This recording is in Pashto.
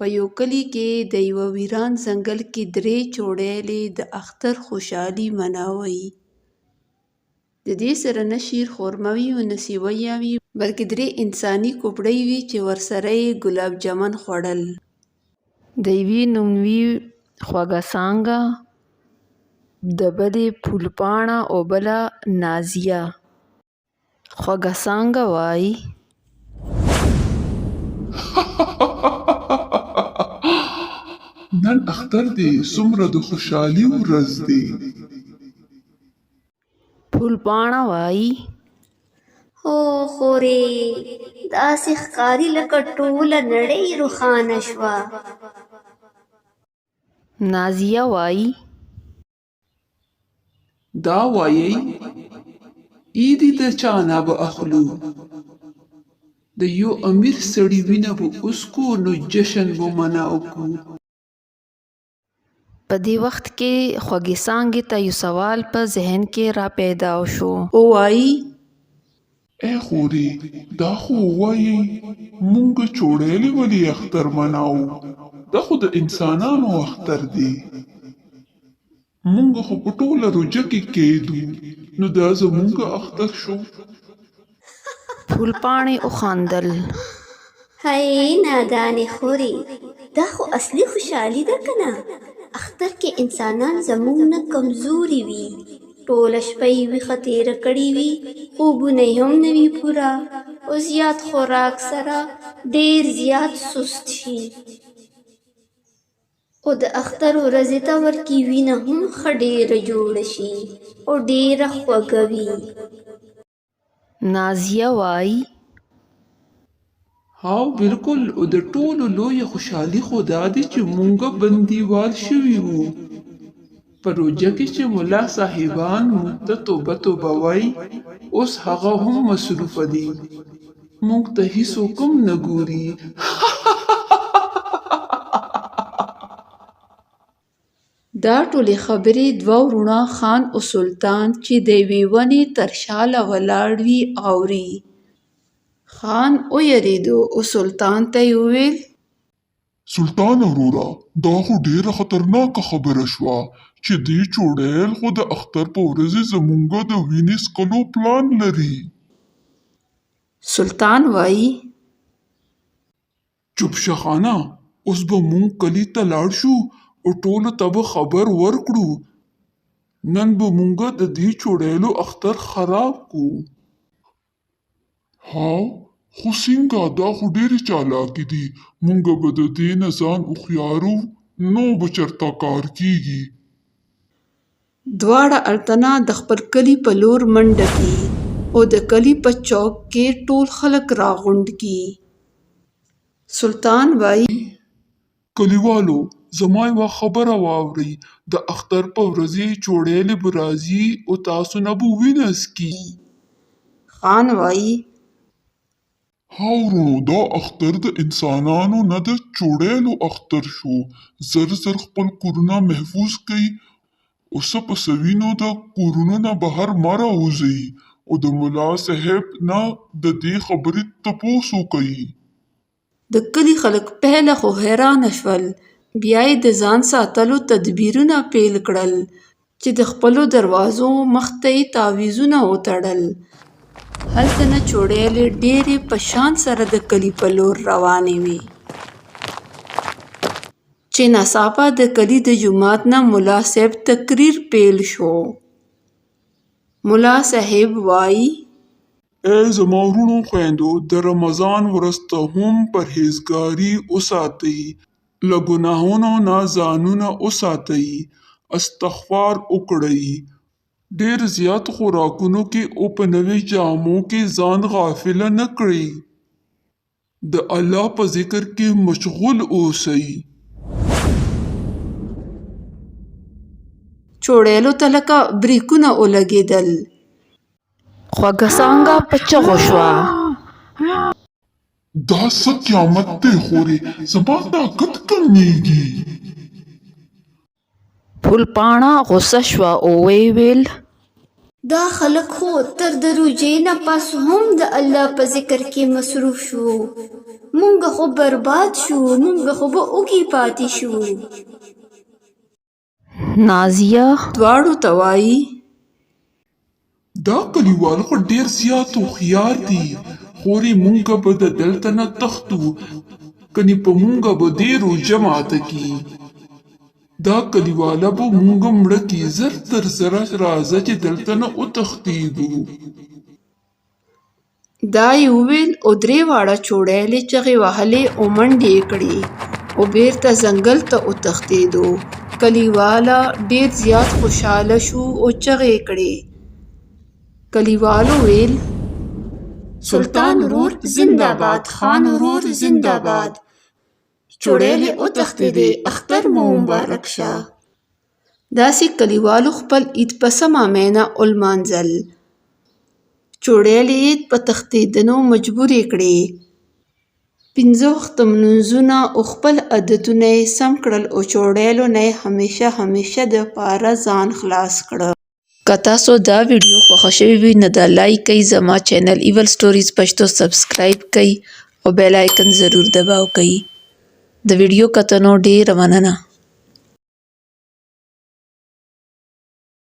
په یو کلي کې د یوه ویران ځنګل کې درې چوړیلې د اختر خوشحالي مناوي. د دې سره نه شیر خورما وي او نه سیویه وي، بلکې درې انساني کوپړۍ وي چې ورسره یې ګلاب جامن خوړل. د یوې نوم وي خوږه څانګه، د بلې پھول پاڼه او بله نازیه. خوږه څانګه وايي. نن اختر دی څومره د خوشحالي ورځ دی. پھول پاڼه وايي. هو خورې داسې ښکاري لکه ټوله نړۍ روښانه شوه. نازیه وایي. دا وایئ ایدي د چا نه به اخلو؟ د یو امیر سړي وینه به وڅکو نو جشن به مناو کو. په دې وخت کې خوږې څانګې ته یو سوال په ذهن کې را پیدا شو او وایي. ای خورې دا خو ووایئ مونږ چوړیلې ولې اختر مناو؟ دا خو د انسانانو اختر دی. مونږ خو په ټوله روژه کې قید وو نو دا زمونږ اختر شو. پھول پاڼې وخندل. هی نادانې خورې دا خو اصلي خوشحالي ده کنه. اختر کې انسانان زمونږ نه کمزوري وي. ټوله شپه یې ویښه تېره کړې وي، خوبونه یې هم نه وي پوره او زیات خوراک سره ډېر زیات سست شي. او د اختر ورځې ته ورکې وینه هم ښه ډېره جوړه شي او ډېره خوږه وي. نازیه وایي. هاو بلکل او د ټولو لویه خوشحالي خو دا ده چې مونږ بندیوال شوي وو. په روژه کې چې ملا صاحبان مونږ ته توبه توبه وایي اوس هغه هم مصروفه دي. مونږ ته هیڅوک هم نه ګوري. دا ټولې خبرې دوه وروڼه خان او سلطان چې د یوې ونې تر شاله ولاړ وي اوري. خان ووېرېد او سلطان ته یې وویل. سلطانه وروره دا خو ډېره خطرناکه خبره شوه چې دې چوړیل خو د اختر په ورځې زمونږ د وینې څکلو پلان لري. سلطان وایي. چپ شه خانه اوس به مونږ کلي ته لاړ شو او ټولو ته به خبر ورکړو. نن به مونږ د دې چوړیلو اختر خراب کو. هاو خو څنګه دا خو ډېرې چالاکې دي مونږ به د دې نه ځان هوښیارو نو به چرته کار کېږي. دواړه هلتنه د خپل کلي په لور منډه کړي او د کلي په چوک کې ټول خلک راغونډ کړي. سلطان وایي. کلیوالو زما یوه خبره واورئ د اختر په ورځې چوړیلې به راځي او تاسو نه به وینه څکي. خان وایي. ها وروڼو دا اختر د انسانانو نه د چوړیلو اختر شو. زر زر خپل کورونه محفوظ کئ او څه په څه وي نو د کورونو نه بهر مه راوځئ او د ملا صاحب نه د دې خبرې تپوس وکئ. د کلي خلک پهله خو حیرانه شول، بیا یې د ځان ساتلو تدبیرونه پیل کړل چې د خپلو دروازو مخ ته یې تعویذونه وتړل. هلتنه چوړیلې ډېرې په شان سره د کلي په لور روانې وې چې ناڅاپه د کلي د جومات نه ملا صاحب تقریر پیل شو. ملا صاحب وایي. ای زما وروڼو خویندو د رمضان ورځ ته هم پرهیزګاري وساتئ، له ګناهونو نه ځانونه وساتئ، استغفار وکړئ، ډېر زیات خوراکونو کې او په نوې جامو کې ځان غافله نه کړئ، د الله په ذکر کې مشغول اوسئ. چوړیلو ته لکه بریکونه ولګېدل. خوږه څانګه په چغو شوه. دا څه قیامت دی خورې زما طاقت کمیږي. پھول پاڼه غوسه شوه او ویې ویل. دا خلک خو تر د روژې نه پس هم د الله په ذکر کې مصروف شو، مونږ خو برباد شو، مونږ خو به وږي پاتې شو. نازیه دواړو ته وايي. دا کلیوال خو ډېر زیات هوښیار دي، خورې مونږ به د دلته نه تښتو، کنې په مونږ به دې روژه ماته کړي. دا کلیواله به مونږ مړه کړي، زر تر زره راځه چې دلته نه وتښتېږو. دا یې وویل او درې واړه چوړیلې چغې وهلې او منډې یې کړې او بیرته ځنګل ته وتښتېدو. کلیواله ډېر زیات خوشحاله شو او چغې یې کړې. کلیوالو ویل. سلطان ورور زنده باد، خان ورور زنده باد، چوړیلې وتښتېدې، اختر مو مبارک شه. داسې کلیوالو خپل عید په سمه مینه ولمانځل. چوړیلې یې په تښتېدنو مجبورې کړې. پنځه وخته لمونځونه او خپل عادتونه یې سم کړل او چوړیلو نه یې همیشه همیشه د پاره ځان خلاص کړ. که تاسو دا ویډیو خوښه شوې وي نو دا لایک کړئ، زما چینل ایول سټوریز پښتو سبسکرایب کړئ او بیل آیکن ضرور دباو کړئ. د ویډیو کتنو ډیره مننه.